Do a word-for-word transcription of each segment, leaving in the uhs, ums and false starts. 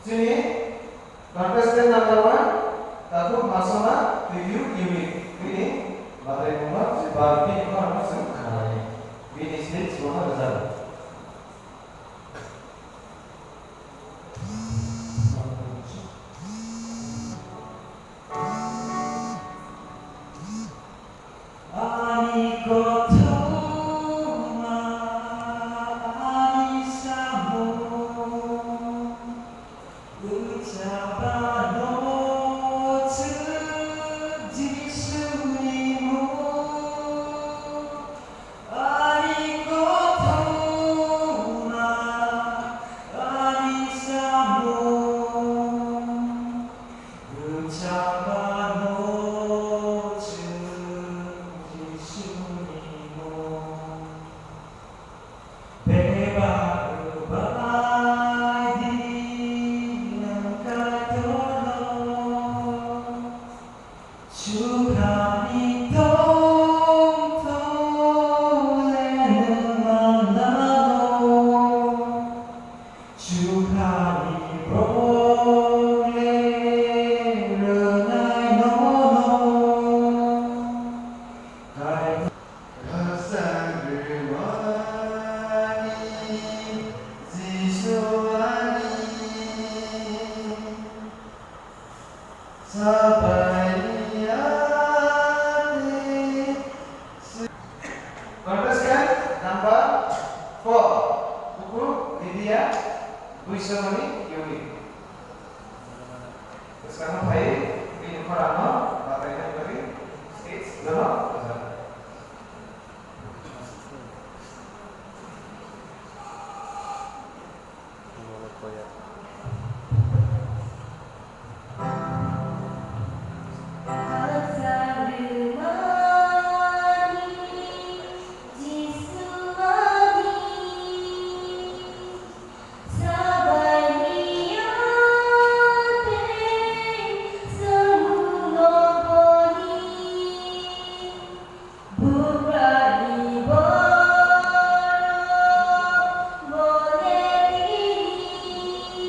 Chini contestant number one, Takhuk Masona, Review Unit. Bini batai mungno, si bar bini khorang no chwng khnalai. Bini stage bono rwjago. Ani kothoma, ani samung, wngchapano chwng Jisuni mung. Ani kothoma, ani samung, wngchapano chwng Jisuni mung. Bebak rwbai di nwng Kaitorno. Chukhani tongthole nwng manano, chukhani borokle rwnai nono. Kaitor khakchang rwmani Jisu ani. Contestant number four, Bukur Lydia Buisongoni unit. Bwskango phai bini khorangno bachaina bagwi stage jono rwjago. Bukrani borok bole tini.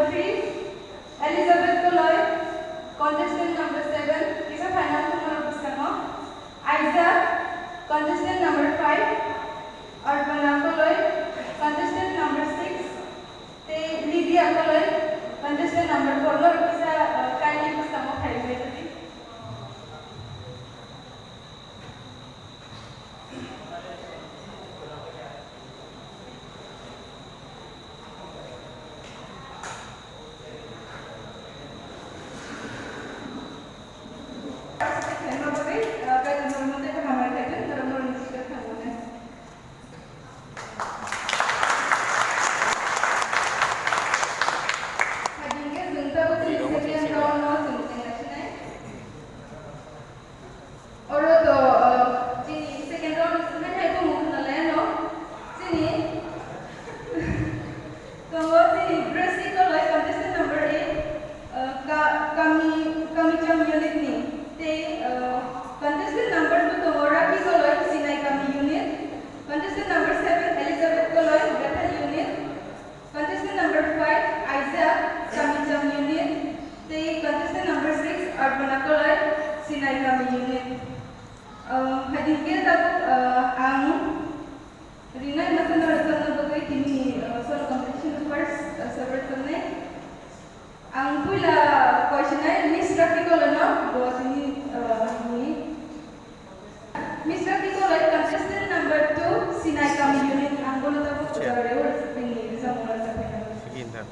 three, Elizabeth Koloi, contestant number seven, kisa final tongo norok bwskango. Isaac, contestant number five, Arpana Koloi, contestant number six, tei Lydia Koloi, contestant number four, norok kisa, uh, kainwi bwskango phaiwi tongdi. Oro to, uh, chini second round ni simi hai tongo khna le no. Chini tongo chini Gracie Koloi, contestant number eight, uh, ka-, kami, Kamicham unit ni. Tei, uh, contestant number two tongo Raki Koloi, Sinai Kami unit. Contestant number seven, Elizabeth Koloi, Bethel unit. Contestant number five, Isaac, Kamicham unit, tei contestant number six, Arpana Koloi, Sinai Kami unit. Uh, hai din khe tabuk, uh, ang rinai masa narwkjakna bagwi tini, uh, solo competition first, uh, separate tongnai. Ang puila koisinai Miss Raki Koloi no bo tini, uh, ni Mister Kikolai, contestant number two, Sinai Kami unit, ang bono tabuk, uh, reward ni rijak mora japai. Again, sir.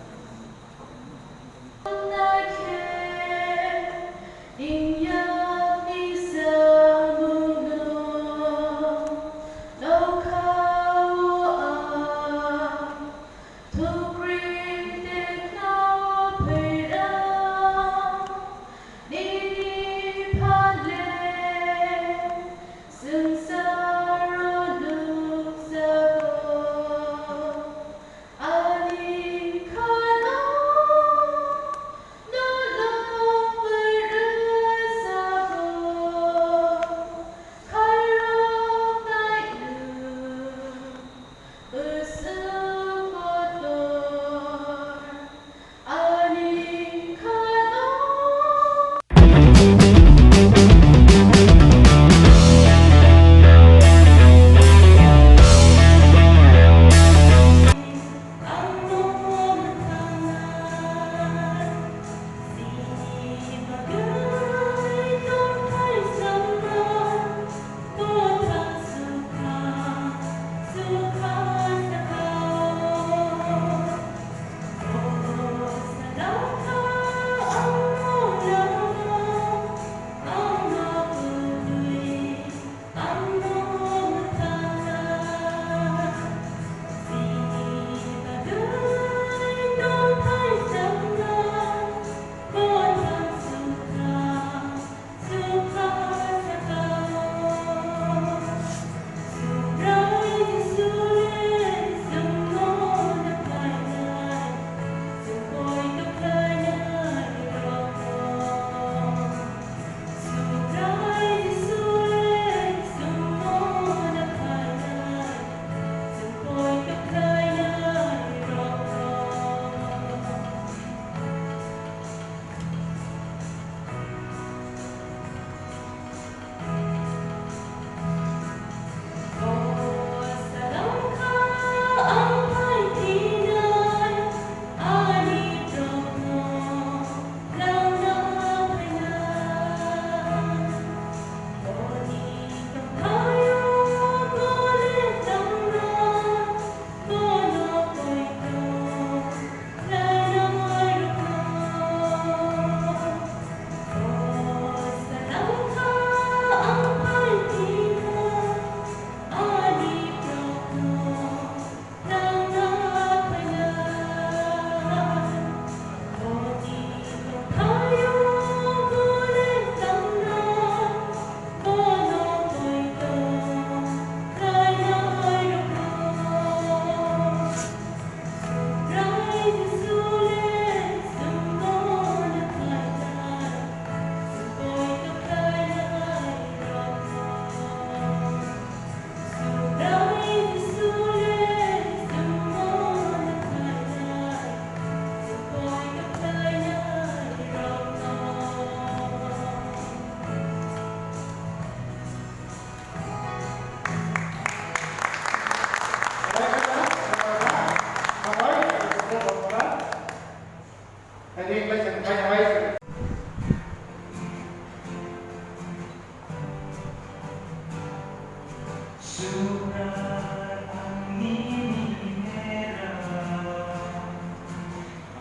Subrai ang nini mera,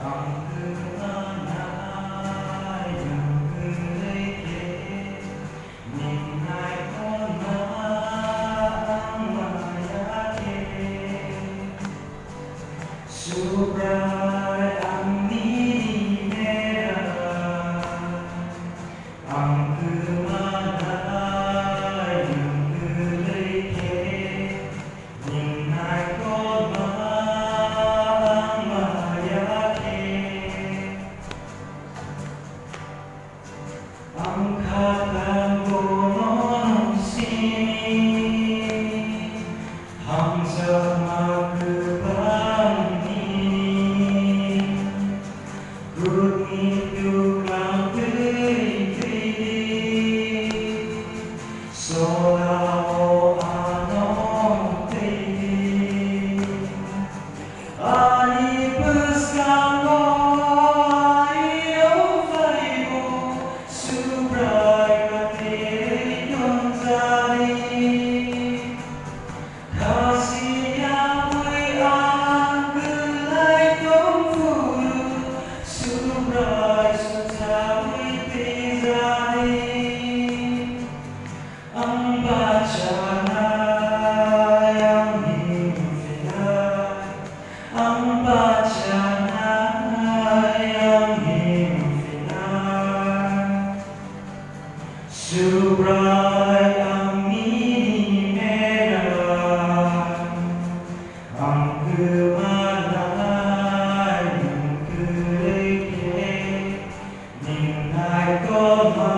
ang kwmana yang kwrwi khe, ning naikolma ang maya khe. Subrai ang nini mera, ang kwmana yang kwrwi khe, ning naikolma ang maya khe. Ang kha tang bono nung sini, hamjakma kwbang nini. Kutni tuklang twi twi di, solao ano twi di. Ani bwskango ario phaibo Subrai katirwi tongjani. Khasi yangwi ang kwlai tongphuru Subrai suksawi twijani. Ang bachanai ang himphilai, ang bachanai ang himphilai. Subrai ang nini mera, ang kwmana ang kwrwi khe, ning naikolma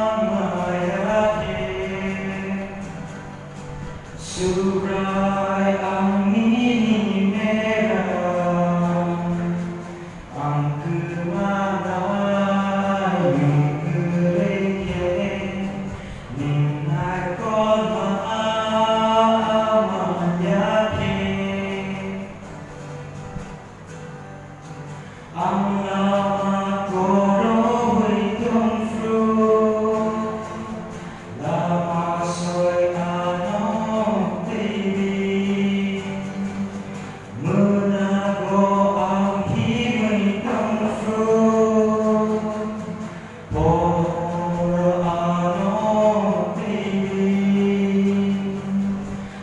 ang maya khe. Subrai ang nini mera, ang kwmana ang kwrwi khe, ning naikolma ang maya khe. Ang lama korowi tongphru, lama soi ano twibi, mwnago ang himwi tongphru. Poro ano twibi,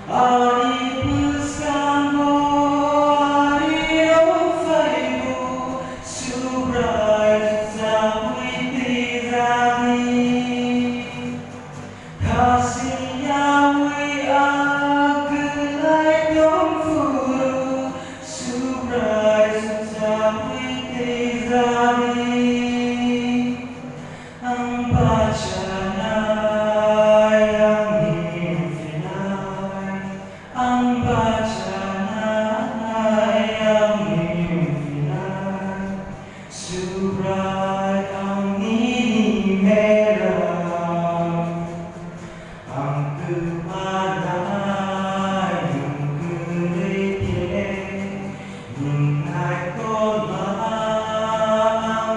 ani bwskango ario phaibo Subrai suksawi twijani. Khasi yangwi ang kwlai tongphuru Subrai suksawi twijani. Ang bachanai ang himphilai, ang bachanai ang himphilai, Subrai ang nini mera. Ang kwmana ang kwrwi khe, nwng naikolma ang